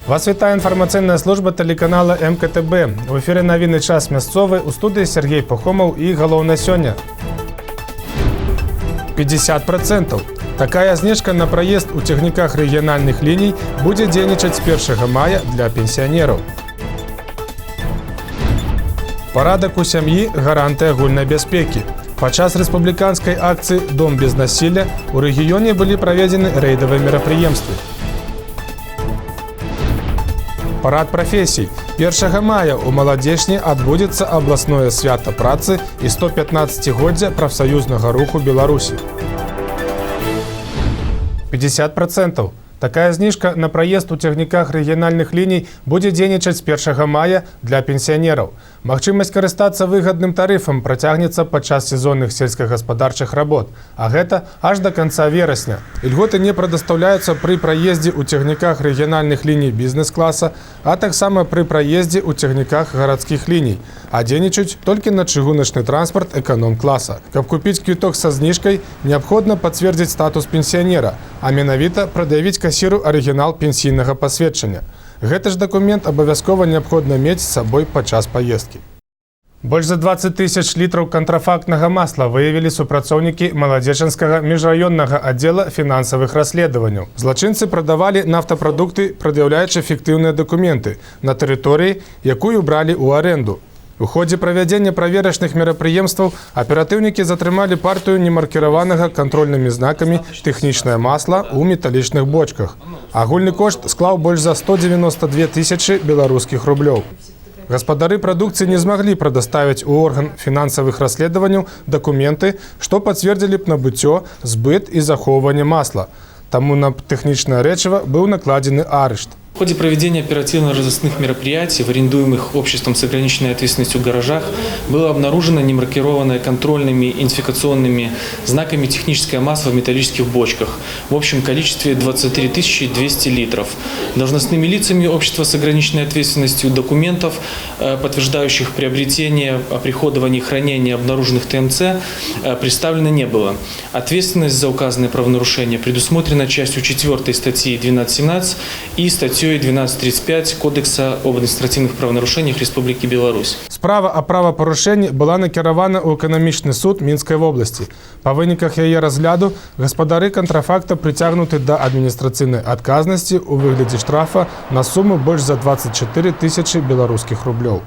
Вас вітае інфармацыйная служба тэлеканала МКТБ. У эфіры навіны «Час мясцовы», у студыі Сяргей Пахомаў, і галоўнае сёння. 50%. Такая зніжка на праезд у цягніках рэгіянальных ліній будзе дзейнічаць з 1 мая для пенсіянераў. Парадак у сям'і — гаранты агульнай бяспекі. Падчас рэспубліканскай акцыі «Дом без насилля» у рэгіёне былі праведзены рэйдавыя мерапрыемствы. Парад прафесій. 1 мая ў Маладзечне адбудзецца абласное свята працы і 115-годдзя прафсаюзнага руху Беларусі. 50%. Такая зніжка на праезд у цягніках рэгіянальных ліній будзе дзейнічаць з 1 мая для пенсіянераў. Магчымасць карыстацца выгадным тарыфам працягнецца падчас сезонных сельскагаспадарчых работ, а гэта аж да канца верасня. Ільготы не прадастаўляюцца пры праездзе ў цягніках рэгіянальных ліній бізнес-класа, а таксама пры праездзе ў цягніках гарадскіх ліній, а дзейнічаюць толькі на чыгуначны транспарт эканом-класа. Каб купіць квіток са зніжкай, неабходна пацвердзіць статус пенсіянера, а менавіта прад'явіць касіру арыгінал пенсійнага пасведчання. Гэты ж дакумент абавязкова неабходна мець з сабой падчас паездкі. Больш за 20 тысяч літраў кантрафактнага масла выявілі супрацоўнікі Маладзечанскага міжраённага аддзела фінансавых расследаванняў. Злачынцы прадавалі нафтапрадукты, прад'яўляючы фіктыўныя дакументы на тэрыторыі, якую бралі ў арэнду. У ходзе правядзення праверачных мерапрыемстваў аператыўнікі затрымалі партыю немаркіраванага кантрольнымі знакамі тэхнічнае масла ў металічных бочках. Агульны кошт склаў больш за 192 тысячы беларускіх рублёў. Гаспадары прадукцыі не змаглі прадаставіць у орган фінансавых расследаванняў дакументы, што пацвердзілі б набыццё, збыт і захоўванне масла. Таму на тэхнічнае рэчыва быў накладзены арышт. В ходе проведения оперативно-розыскных мероприятий в арендуемых обществом с ограниченной ответственностью гаражах было обнаружено немаркированное контрольными идентификационными знаками техническое масло в металлических бочках в общем количестве 23 200 литров. Должностными лицами общества с ограниченной ответственностью документов, подтверждающих приобретение, оприходование и хранение обнаруженных ТМЦ, представлено не было. Ответственность за указанное правонарушение предусмотрена частью 4 статьи 12.17 и статьей 12.35 Кодекса об административных правонарушениях Республики Беларусь. Справа о правапарушэнні была накіравана ў эканамічны суд Мінскай вобласці. Па выніках яе разгляду гаспадары кантрафакта прыцягнуты да адміністрацыйнай адказнасці ў выглядзе штрафа на суму больш за 24 тысячы беларускіх рублёў.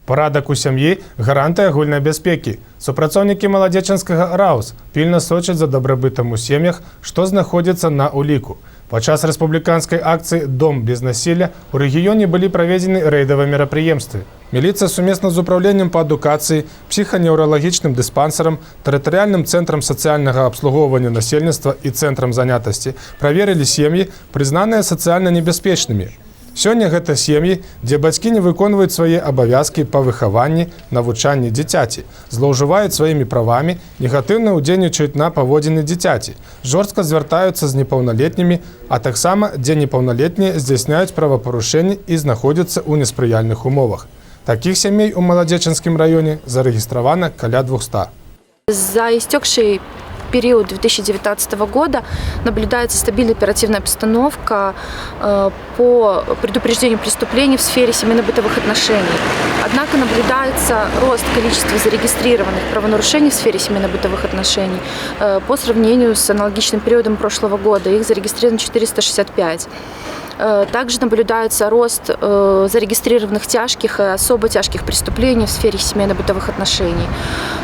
Парадак у сям'і — гаранты агульнай бяспекі. Супрацоўнікі Маладзечанскага РАУС пільна сочаць за дабрабытам у сем'ях, што знаходзіцца на ўліку. Падчас рэспубліканскай акцыі «Дом без насилля» у рэгіёне былі праведзены рэйдавыя мерапрыемствы. Міліцыя сумесна з упраўленнем па адукацыі, псіханеўралагічным дыспансерам, тэрытарыяльным цэнтрам сацыяльнага абслугоўвання насельніцтва і цэнтрам занятасці праверылі сем'і, прызнаныя сацыяльна небяспечнымі. Сёння гэта сем'і, дзе бацькі не выконваюць свае абавязкі па выхаванні, навучанні дзіцяці, злоўжываюць сваімі правамі, негатыўна ўдзельнічаюць на паводзіны дзіцяці, жорстка звяртаюцца з непаўналетнімі, а таксама дзе непаўналетнія здзяйсняюць правапарушэнні і знаходзяцца ў неспрыяльных умовах. Такіх сямей у Маладзечанскім раёне зарэгістравана каля 200. За истекший период 2019 года наблюдается стабильная оперативная обстановка по предупреждению преступлений в сфере семейно-бытовых отношений. Однако наблюдается рост количества зарегистрированных правонарушений в сфере семейно-бытовых отношений по сравнению с аналогичным периодом прошлого года. Их зарегистрировано 465. Также наблюдается рост зарегистрированных тяжких и особо тяжких преступлений в сфере семейно-бытовых отношений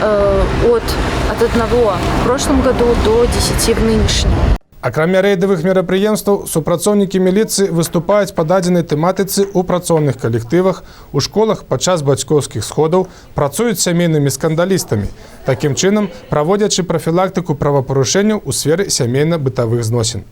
от одного в прошлом году до 10 в нынешнем. Акрамя рэйдавых мерапрыемстваў, супрацоўнікі міліцыі выступаюць па дадзенай тэматыцы ў працоўных калектывах, у школах падчас бацькоўскіх сходаў, працуюць з сямейнымі скандалістамі. Такім чынам, праводзячы прафілактыку правапарушэнняў у сферы сямейна-бытавых зносін.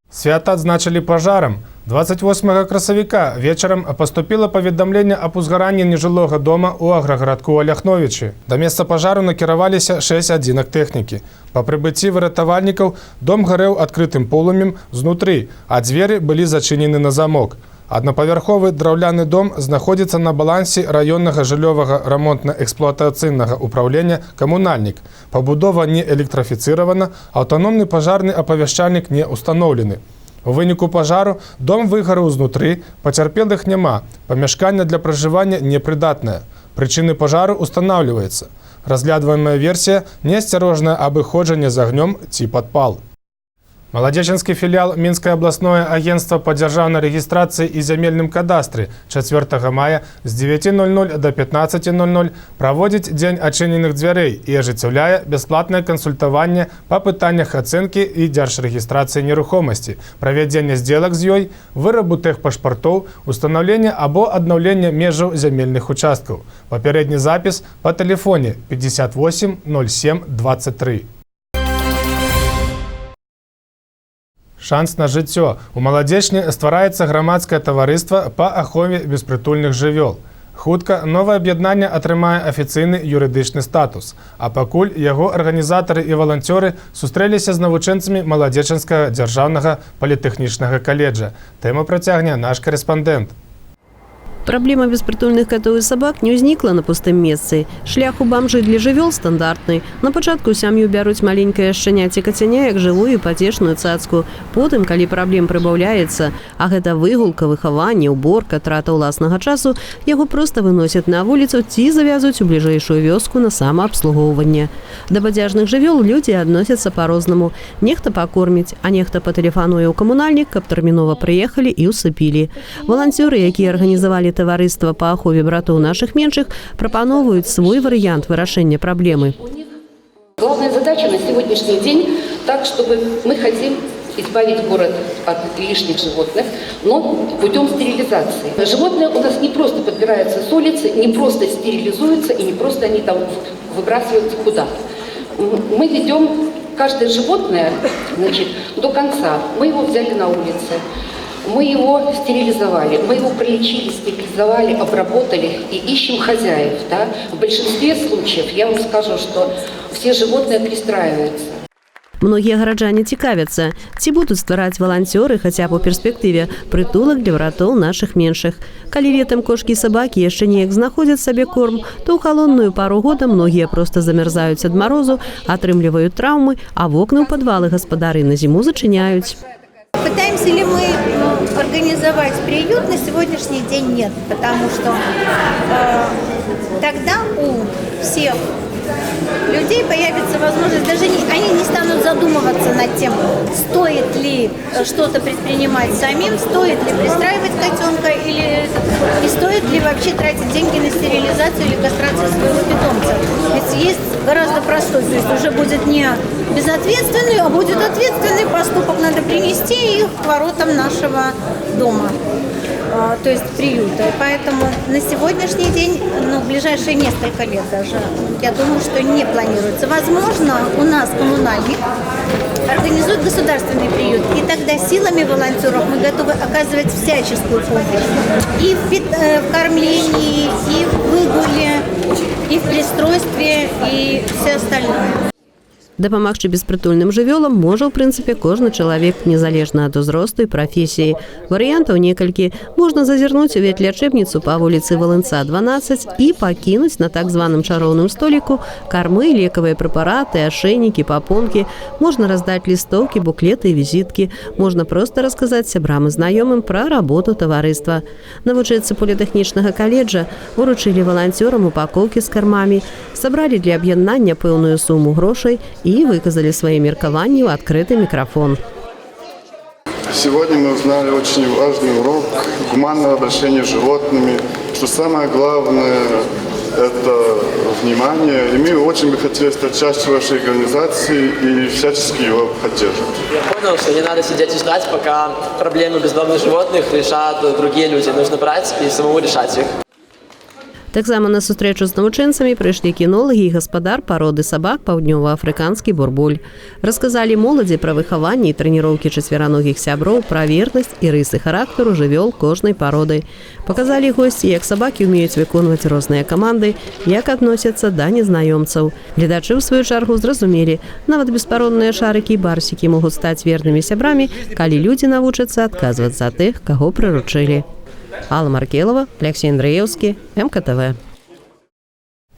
Свята адзначылі пажарам. 28 красавіка вечарам паступіла паведамленне аб узгаранні нежылога дома ў аграгарадку Аляхновічы. Да месца пажару накіраваліся 6 адзінак тэхнікі. Па прыбыцці выратавальнікаў дом гарэў адкрытым полымем знутры, а дзверы былі зачынены на замок. Аднапавярховы драўляны дом знаходзіцца на балансе раённага жыллёвага рамонтна-эксплуатацыйнага ўпраўлення «Камунальнік». Пабудова не электрафіцыравана, аўтаномны пажарны апавяшчальнік не ўстаноўлены. У выніку пажару дом выгараў знутры, пацярпелых няма, памяшканне для пражывання непрыдатнае. Прычыны пажару устанаўліваюцца. Разглядваемая версія – неасцярожнае абыходжанне з агнём ці падпал. Маладзечанскі філіал Мінскае абласное агенцтва па дзяржаўнай рэгістрацыі і зямельным кадастры 4 мая з 9:00 до 15:00 праводзіць дзень адчыненых дзвярэй і ажыццяўляе бясплатнае кансультаванне па пытаннях ацэнкі і дзяржрэгістрацыі нерухомасці, правядзення сделак з ёй, вырабу тэхпашпартоў, устанаўлення або аднаўлення межаў зямельных участкаў. Папярэдні запіс па тэлефоне 58 07 23. Шанс на жыццё. У Маладзечне ствараецца грамадскае таварыства па ахове беспрытульных жывёл. Хутка новае аб'яднанне атрымае афіцыйны юрыдычны статус. А пакуль яго арганізатары і валанцёры сустрэліся з навучэнцамі Маладзечанскага дзяржаўнага політэхнічнага каледжа. Тэму працягне наш карэспандэнт. Праблема беспрытульных катоў і сабак не ўзнікла на пустым месцы. Шлях у бамжы для жывёл стандартны. На пачатку сям'ю бяруць маленькае шчаня ці кацяня як жывую і пацешную цацку. Потым, калі праблем прыбаўляецца, а гэта выгулка, выхаванне, уборка, трата ўласнага часу, яго проста выносяць на вуліцу ці завязуць у бліжэйшую вёску на самаабслугоўванне. Да бадзяжных жывёл людзі адносяцца па-рознаму. Нехта пакорміць, а нехта патэлефануе ў камунальнік, каб тэрмінова прыехалі і ўсыпілі. Валанцёры, якія арганізавалі таварыства па ахове братоў нашых меншых, прапаноўваюць свой варыянт вырашэння праблемы. Главная задача на сегодняшний день так, чтобы мы хотим избавить город от лишних животных, но путем стерилизации. Животные у нас не просто подбираются с улицы, не просто стерилизуются и не просто они там выбрасываются куда-то. Мы ведем каждое животное, значит, до конца. Мы его взяли на улице, мы его стерилизовали, мы его пролечили, стерилизовали, обработали и ищем хозяев. Да? В большинстве случаев, я вам скажу, что все животные пристраиваются. Многія гараджане цікавяцца, ці будуць ствараць валанцёры хаця б у перспектыве прытулак для братоў нашых меншых. Калі летам кошкі і сабакі яшчэ неяк знаходзяць сабе корм, то ў халодную пару года многія проста замярзаюць ад марозу, атрымліваюць траўмы, а вокны ў падвалы гаспадары на зіму зачыняюць. Пытаемся ли мы организовать приют? На сегодняшний день нет, потому что тогда у всех людей появится возможность, даже не, они не станут задумываться над тем, стоит ли что-то предпринимать самим, стоит ли пристраивать котенка или и стоит ли вообще тратить деньги на стерилизацию или кастрацию своего питомца. Ведь есть гораздо простой, то есть уже будет не безответственный, а будет ответственный поступок, надо принести их к воротам нашего дома, то есть приюта. И поэтому на сегодняшний день, ну, в ближайшие несколько лет даже, я думаю, что не планируется. Возможно, у нас коммунальник организует государственный приют, и тогда силами волонтеров мы готовы оказывать всяческую помощь. И в кормлении, и в выгуле, и в пристройстве, и все остальное. Дапамагчы беспрытульным жывёлам можа, ў прынцыпе, кожны чалавек, незалежна ад узросту і прафесіі. Варыянтаў некалькі. Можна зазірнуць у ветлячэбніцу па вуліцы Валынца 12 і пакінуць на так званым чароўным століку кармы, лекавыя прэпараты, ашэйнікі, папонкі. Можна раздаць лістоўкі, буклеты і візіткі. Можна проста расказаць сябрам і знаёмым пра работу таварыства. Навучэнцы політэхнічнага каледжа уручылі валанцёрам упакоўкі з кармамі, сабралі для аб'яднання пэўную суму грошай і выказалі свае меркаванні ў адкрыты мікрафон. Сегодня мы узнали очень важный урок гуманного обращения с животными, что самое главное – это внимание. И мы очень бы хотели стать частью вашей организации и всячески его поддерживать. Я понял, что не надо сидеть и ждать, пока проблемы бездомных животных решат другие люди. Нужно брать и самому решать их. Таксама на сустрэчу з навучэнцамі прыйшлі кінолагі і гаспадар пароды сабак паўднёва-афрыканскі бурбуль. Расказалі моладзі пра выхаванне і трэніроўкі чацвераногіх сяброў, пра вернасць і рысы характару жывёл кожнай пароды. Паказалі госці, як сабакі ўмеюць выконваць розныя каманды, як адносяцца да незнаёмцаў. Гледачы, ў сваю чаргу, зразумелі, нават беспародныя шарыкі і барсікі могуць стаць вернымі сябрамі, калі людзі навучацца адказваць за тых, каго прыручылі. Алла Маркелова, Алексей Андреевский, МКТВ.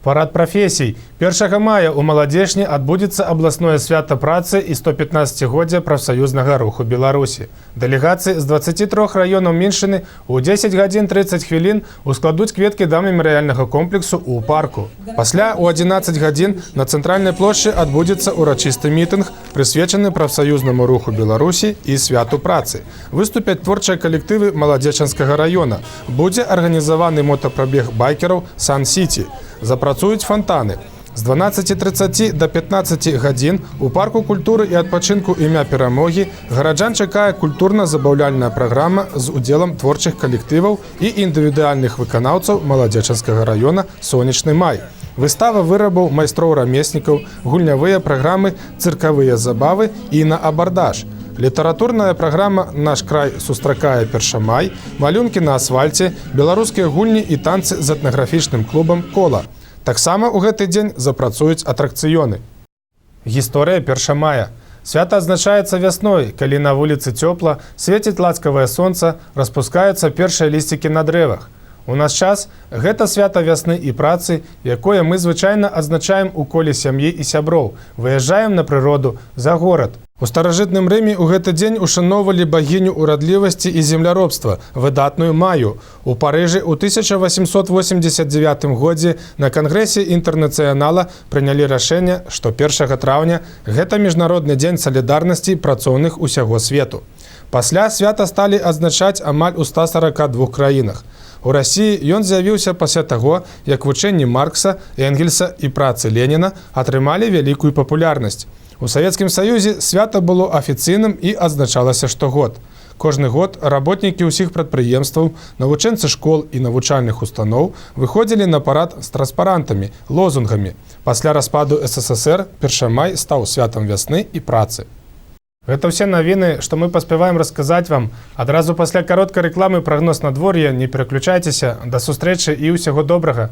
Парад прафесій. 1 мая ў Маладзечне адбудзецца абласное свята працы і 115-годдзя прафсаюзнага руху Беларусі. Дэлегацыі з 23 раёнаў Міншчыны ў 10 гадзін 30 хвілін ускладуць кветкі да мемарыяльнага комплексу ў парку. Пасля ў 11 гадзін на цэнтральнай плошчы адбудзецца ўрачысты мітынг, прысвечаны прафсаюзнаму руху Беларусі і святу працы. Выступяць творчыя калектывы Маладзечанскага раёна. Будзе арганізаваны мотапрабег байкераў Сан-Сіці. Запрацуюць фантаны. З 12:30 до 15 гадзін у парку культуры і адпачынку імя Перамогі гараджан чакае культурна-забаўляльная праграма з удзелам творчых калектываў і індывідуальных выканаўцаў Маладзечанскага раёна «Сонечны май». Выстава вырабаў майстроў-рамеснікаў, гульнявыя праграмы, цыркавыя забавы і на абардаж. Літаратурная праграма «Наш край сустракае Першамай», малюнкі на асфальце, беларускія гульні і танцы з этнаграфічным клубам «Кола». Таксама ў гэты дзень запрацуюць атракцыёны. Гісторыя Першамая. Свята адзначаецца вясной, калі на вуліцы цёпла, свеціць ласкавае сонца, распускаюцца першыя лісцікі на дрэвах. У наш час гэта свята вясны і працы, якое мы звычайна адзначаем у коле сям'і і сяброў, выязджаем на прыроду, за горад. У старажытным Рыме ў гэты дзень ушаноўвалі багіню урадлівасці і земляробства, выдатную Маю. У Парыжы ў 1889 годзе на кангрэсе Інтэрнацыянала прынялі рашэнне, што 1 траўня гэта міжнародны дзень салідарнасці працоўных усяго свету. Пасля свята сталі адзначаць амаль у 142 краінах. У Расіі ён з'явіўся пасля таго, як вучэнні Маркса, Энгельса і працы Леніна атрымалі вялікую папулярнасць. У Савецкім Саюзе свята было афіцыйным і адзначалася штогод. Кожны год работнікі ўсіх прадпрыемстваў, навучэнцы школ і навучальных устаноў выходзілі на парад з транспарантамі, лозунгамі. Пасля распаду СССР Першамай стаў святам вясны і працы. Гэта ўсе навіны, што мы паспяваем расказаць вам. Адразу пасля кароткай рэкламы прагноз надвор'я. Не пераключайцеся. Да сустрэчы і ўсяго добрага.